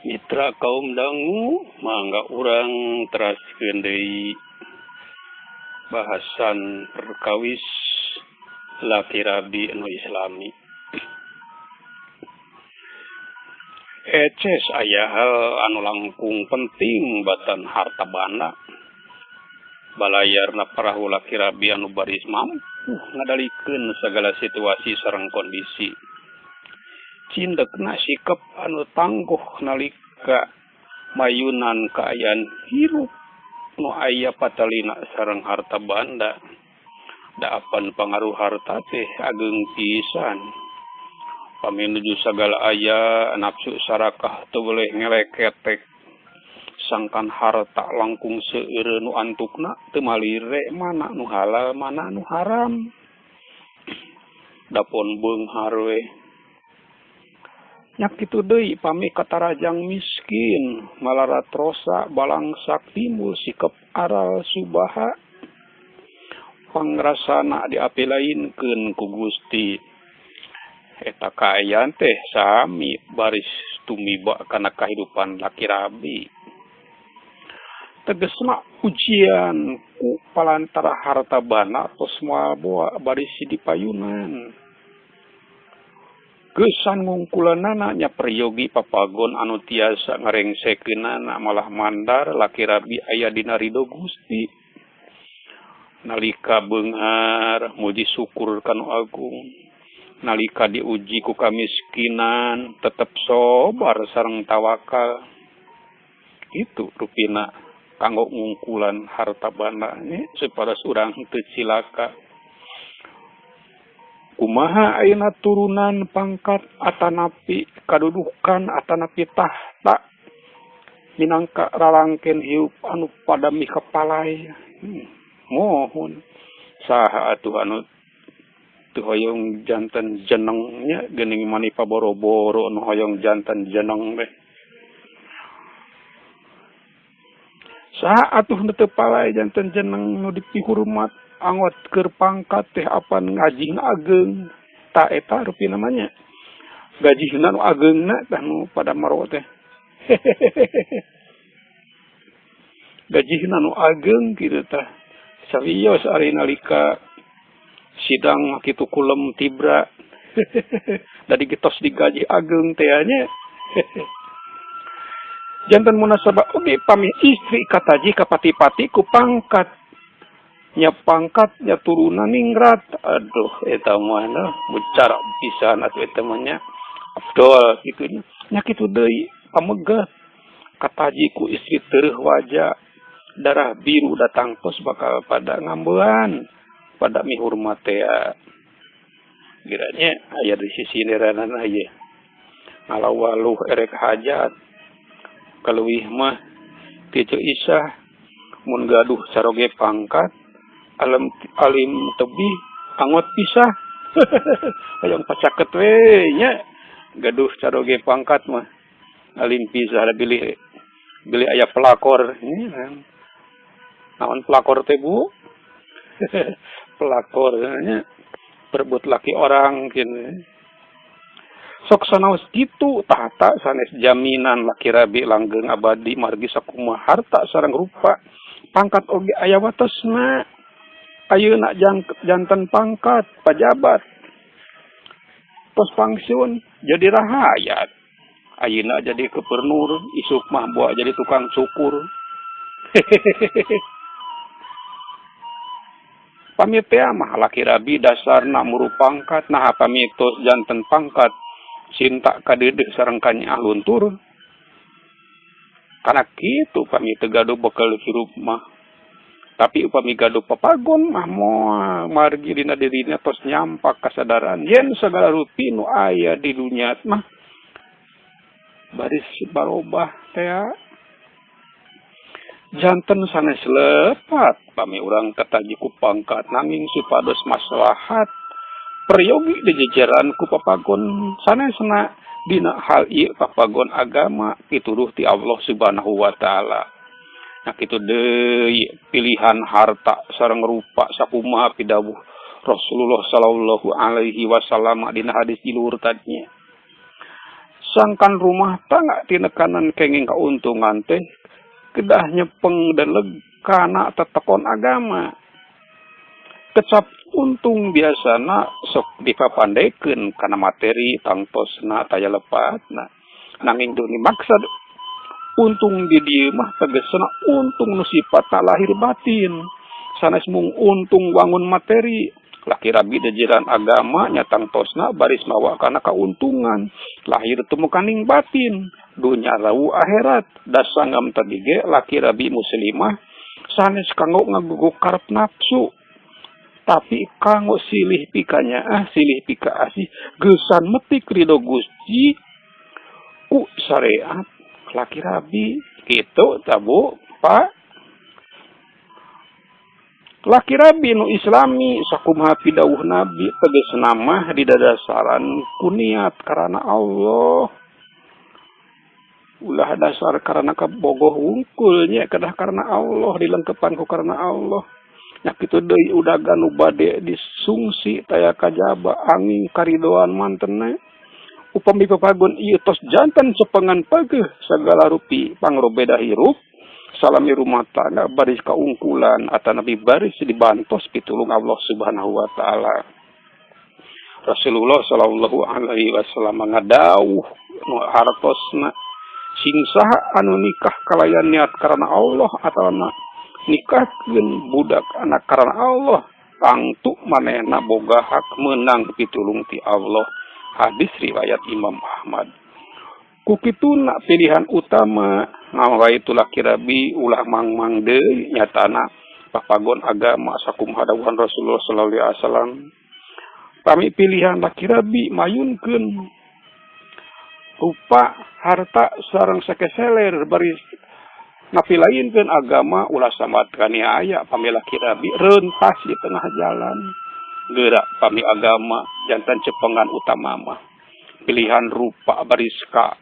Mitra kaum dangu mangga urang teraskeun deui bahasan perkawis laki rabi anu islami. Eces aya hal anu langkung penting batan harta banda. Balayarna parahu laki rabi anu baris mampu ngadalikeun sagala situasi sareng kondisi. Cindekna sikap anu tangguh nalika mayunan kaayaan hirup nu aya patalina sareng harta banda. Daapan pangaruh harta teh ageng pisan. Paminuju sagala aya nafsu sarakah teu boleh ngeleketek. Sangkan harta langkung seueur nu antukna teu malire mana nu halal mana nu haram. Dapon beunghar we. Nyak kitu deui pami katarajang miskin malaratrosa balangsak timbul sikap aral subaha pangrasana diapilainkeun ku Gusti. Eta kaayaan teh sami baris tumiba kana kahirupan laki rabi. Tegesna ujian ku palantara harta bana tos moal boa baris dipayunan. Gesan ngungkulanana nya peryogi papagon anu tiasa ngarengsekeunana malah mandar laki rabi aya dina ridho Gusti. Nalika beunghar muji syukur kanu agung. Nalika diuji ku kamiskinan tetep sobar sareng tawakal. Itu rupina kanggo ngungkulan harta banda nya supados urang teu cilaka. Kumaha ayeuna turunan pangkat atanapi kadudukan atanapi tahta minangka ralangken hiup anu pada mikapalay. Mohon saha atuh anu teu hoyong janten jeneng nya geuning mani paboro-boro anu hoyong janten jeneng teh. Saha atuh nu teu palay janten jeneng nu dipihurmat angot keur pangkat teh apan ngajihna ageng. Ta eta rupi namanya gajihna nu ageungna tah nu pada maro teh. Gajihna nu ageng kitu tah. Sawios ari nalika sidang kitu kulem tibra. Da digetos digaji ageng teh nya. Janten munasabah oge pami istri kataji kapati-pati ku pangkat. Nya pangkat nya turunan ningrat. Aduh eta mah bicara pisan atuh eta mah nya. Afdol kitu nya. Nya kitu deui pamegat kataji ku istri tereuh waja darah biru datang tos bakal pada ngambean pada mihurmat teh. Kiranya aya di sisi neranana ieu. Ngalawaluh erek hajat kaleuwih mah ti Ceu Isah mun gaduh caroge pangkat alam alim tebih angot pisah. Hayang pacaket we nya gaduh caroge pangkat mah alim pisah bilih bilih aya pelakor. Naon pelakor teh Bu? Pelakor nya berebut laki orang kieu. Sok sanaos kitu tahta sanes jaminan laki rabi langgeng abadi margi sakumaha harta sareng rupa pangkat oge aya watesna. Ayeuna janten pangkat pajabat tos pangsiun jadi rahayat. Ayeuna jadi gubernur isuk mah boa jadi tukang cukur. Pamit teh mah laki rabi dasarna muru pangkat naha pamit tos janten pangkat cinta kadeudeuh sareng kanyaah luntur. Kana kitu pamit teu gaduh bekel hirup mah. Tapi upami gaduh papagon mah moal margi dina dirina tos nyampak kasadaran yen sagala rupi nu aya di dunya mah baris barobah teh. Janten sanes lepat pami urang kataji ku pangkat nanging supados maslahat peryogi dijejeran ku papagon sanesna dina hal ieu papagon agama pituduh ti Allah Subhanahu wa taala. Nah kitu deui pilihan harta sareng rupa sakumaha pidawuh Rasulullah sallallahu alaihi wasallam dina hadis di luhur tadinya. Sangkan rumah tangga tinekanan kenging kauntungan teh kedah nyepeng deleg kana tetekon agama. Kecap untung biasana sok dipapandekeun kana materi tangtosna taya lepatna. Nanging duni maksad untung di dieu mah tegesna untung nu sipatna lahir batin. Sanes mung untung wangun materi. Laki rabi jajaran agama nya tangtosna baris mawa kana kauntungan lahir tumukaning batin dunya rau akhirat. Dasangam tadi ge laki rabi muslimah sanes kanggo ngaguguk karep nafsu, tapi kanggo silih pikanya ah silih pika asih geusan metik ridho Gusti ku syariat laki rabi kitu tabu Pak. Laki rabi nu islami sakumaha pidawuh nabi tegasna mah didadasaran ku niat karana Allah. Ulah dasar karana kabogoh wungkul nya kedah karena Allah dilengkepan ku karena Allah. Nya kitu deui udagan nu bade disungsi taya kajaba angin karidoan mantena. Upami papagon ieu tos janten cepengan pageuh sagala rupi pangrobeda hirup. Salami rumah tangga baris kaungkulan atanapi baris dibantos pitulung Allah Subhanahu wa taala. Rasulullah sallallahu alaihi wasallam ngadawuh nu hartosna sing saha anu nikah kalayan niat karena Allah atawa nikahkeun budak anak karena Allah tangtu manehna boga hak meunang pitulung ti Allah. Hadis riwayat Imam Ahmad. Ku kituna pilihan utama ngawai itu laki rabi ulah mang-mang deui nyatana papagon agama sakumaha dawuhan Rasulullah sallallahu alaihi wasallam. Pami pilihan laki rabi mayunkeun rupa harta sareng sakeseler baris ngapilainkeun agama ulah sambat kaniaya pami laki rabi rentas di tengah jalan. Geura pami agama jantan cepengan utama mah. Pilihan rupa baris ka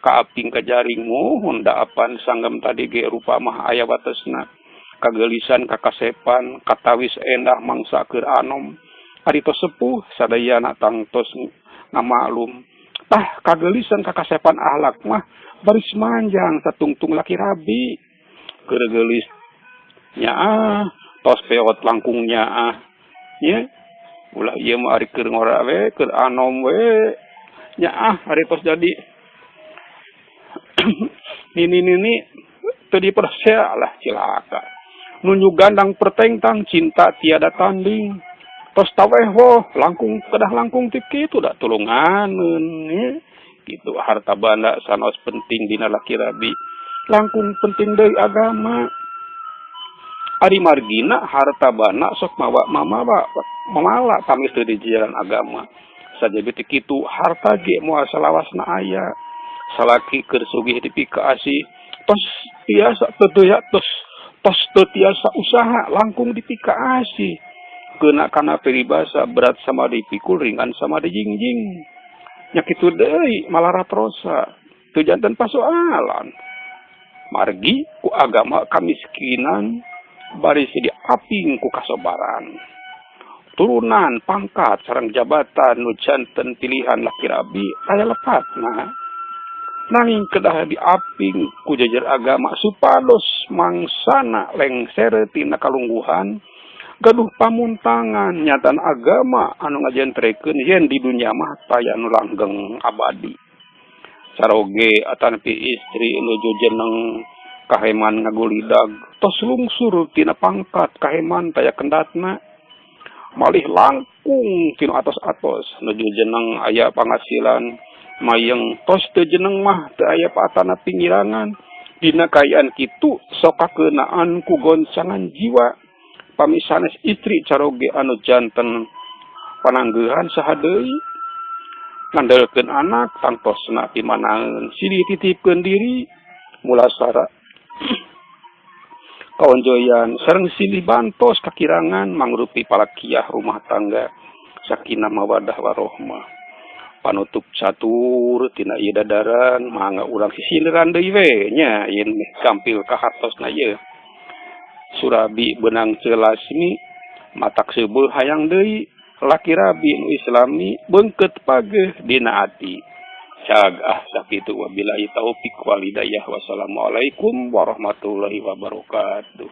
kaaping kajaring muhun da apan sanggam tadi ge rupa mah aya watesna kagelisan kakasepan katawis endah mangsa keur anom ari tos sepuh sadayana tangtos ngamaklum tah kagelisan kakasepan ahlak mah baris manjang satungtung laki rabi keur geulis nyaah tos peot langkung nyaah nya ulah ieu mah ari keur ngora we keur anom we nyaah ari tos jadi nini-nini teu dipersea lah cilaka. Nunjuk gandang pertengtang cinta tiada tanding. Tos taweho langkung kedah langkung ti kitu da tulunganeun nya. Kitu harta banda sanos penting dina laki rabi. Langkung penting deui agama. Ari margina harta banda sok mawa mamawa mamala pami teu di jalan agama. Sajabi ti kitu harta ge moal salawasna aya. Salaki keur sugih dipikaasih tos tiasa teu tos tos teu tiasa usaha langkung dipikaasih keuna kana peribahasa berat sama dipikul ringan sama dijingjing nya kitu deui malara trosa teu janten pasoalan margi ku agama kamiskinan baris diaping ku kasobaran turunan pangkat sareng jabatan nu janten pilihan laki rabi aya lepatna. Nanging kedah diaping ku jajar agama supados mangsana lengser tina kalungguhan gaduh pamuntangan nyatan agama anu ngajentrekeun yen di dunya mah taya nu langgeng abadi. Saroge atanapi istri nuju jeneng kaheman ngagulidag tos lungsur tina pangkat kaheman taya kendatna malih langkung tina atos-atos nuju jeneng aya panghasilan mayeng tos teu jeneng mah teu aya patana pingirangan dina kaayaan kitu sok kakeunaan ku goncangan jiwa pami sanes istri caroge anu janten pananggehan saha deui ngandelkeun anak tangtosna pimanaeun silih titipkeun diri mulasara kaonjoyan sareng silih bantos kakirangan mangrupi palakiah rumah tangga sakinah mawadah warohmah. Panutup catur tina ieu dadaran mangga urang sisindiran deui we nya yen gampil ka hartosna ieu. Surabi beunang ceulasmi matak seubeuh hayang deui laki rabi nu islami beungkeut pageuh dina ati. Cag ah sakitu, wabillahi taufik wal hidayah, wassalamualaikum warahmatullahi wabarakatuh.